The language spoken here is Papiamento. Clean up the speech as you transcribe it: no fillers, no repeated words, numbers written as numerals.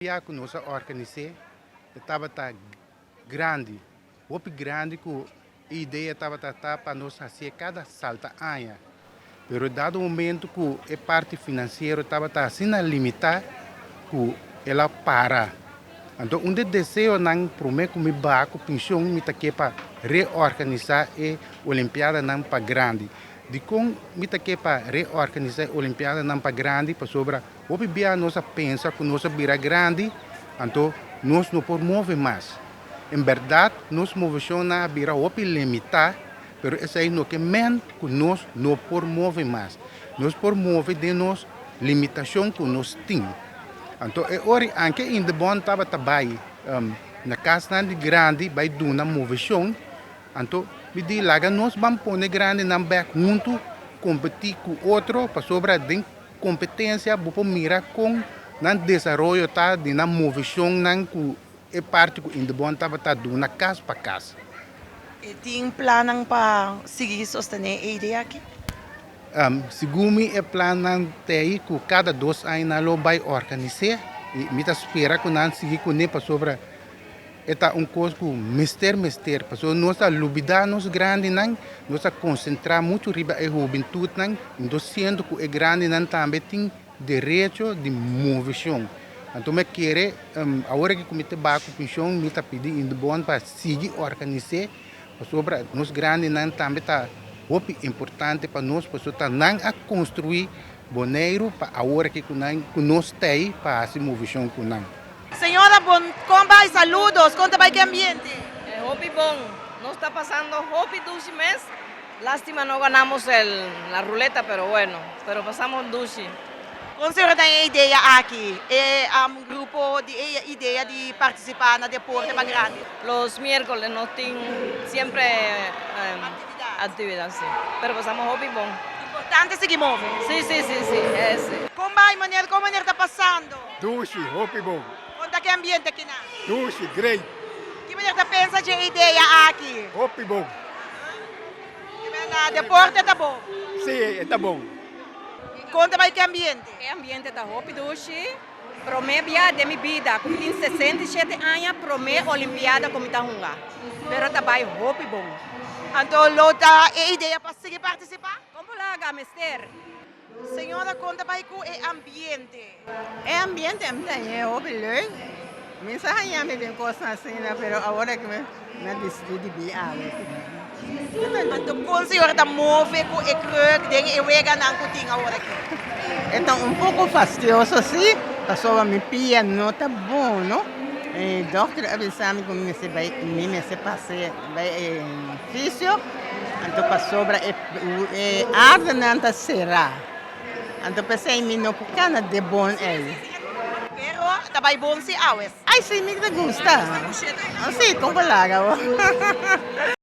Dia ku nos a organis'é e tabata grandi, hopi grandi ku e idea tabata ta pa nos hasié kada salta aña. Pero dado momento ku e parti finansiero tabata asina limitá ku el a para. Anto un di e deseonan promé ku mi baha ku penshon mi ta ke pa reorganisá e olimpiadanan pa grandi. Dikon mi ta ke pa reorganisá e olimpiadanan pa grandi? Pasobra Hopi bia nos a pensa ku nos a bira grandi, anto nos no por move mas. En bèrdat nos moveshonnan a bira hopi limitá, pero esei no ke men ku nos no por move mas. Nos por move den nos limitashon ku nos tin. Anto e ora ei anke Indebon tabata bai na kasnan di grandi bai duna moveshon, anto mi di laga nos ban pone grandinan bèk huntu kompetí ku otro pasobra den Kompetensia, bo por mira kon nan desaroyo ta di nan moveshonnan ku e parti ku Indebon tabata duna kas pa kas. E tin plannan pa sigui sostené e idea aki? Segun mi e plannan ta ei ku kada dos aña nan lo bai organis'é i mi ta spera ku nan sigui kuné pasobra E ta un kos ku mester mester, pasobra nos ta lubidá nos grandinan, nos ta konsentrá muchu riba e hubentutnan, enton siendo ku e grandinan tambe tin derecho di moveshon. Anto mi a kere, awor aki ku mi ta baha ku penshon, mi ta pidi Indebon pa sigui organis'é, pasobra nos grandinan tambe ta hopi importante pa nos, pasobra ta nan a konstruí Boneiru pa awor aki ku nan, ku nos ta ei pa hasi moveshon ku nan. Señora bon kon bai saludos kon ta bai ki ambiente. Hopi bon nos ta pasando hopi dushi mes lastima no ganamos el la ruleta pero bueno pero pasamos dushi. Kon señora ta e idea aki e grupo di e idea di participa na deporte pa grandi. Los miercoles nos tin siempre actividad si pero pasamos hopi bon. Importante sigui move. Si si si si ese. Kon bai meneer kon meneer ta pasando. Dushi, hopi bon. Kon ta ki ambiente akinan? Dushi, great. Ki meneer ta pensa dje idea aki? Hopi bon. Ki meneer deporte ta bon? Si, e ta bon. Kon ta bai ki ambiente? E ambiente ta hopi dushi. Prome bia den mi bida ku mi tin 67 aña prome olimpiada ku mi ta hunga. Pero ta bai hopi bon. Anto lo ta e idea pa sigui participa? Kon por laga mester? Señora kon ta bai ku e ambiente? E ambiente a mi ta haña hopi leuk. Mi sa haña mi den kosnan asina pero awor aki mi a disidí di bin awe. Anto kon señora ta move ku e kruk den e weganan ku tin awor aki? E ta un poko fastioso si, pasobra mi pia no ta bon no. E dòkter a bisa mi ku mi mester bai mi mester pasa bai e fisio. Anto pasobra e e ardenan ta será. Anto p'esei mi no por kana de bon ei. Pero ta bai bon si awes. Ai si, mi ta gusta. Si, kon por laga bo.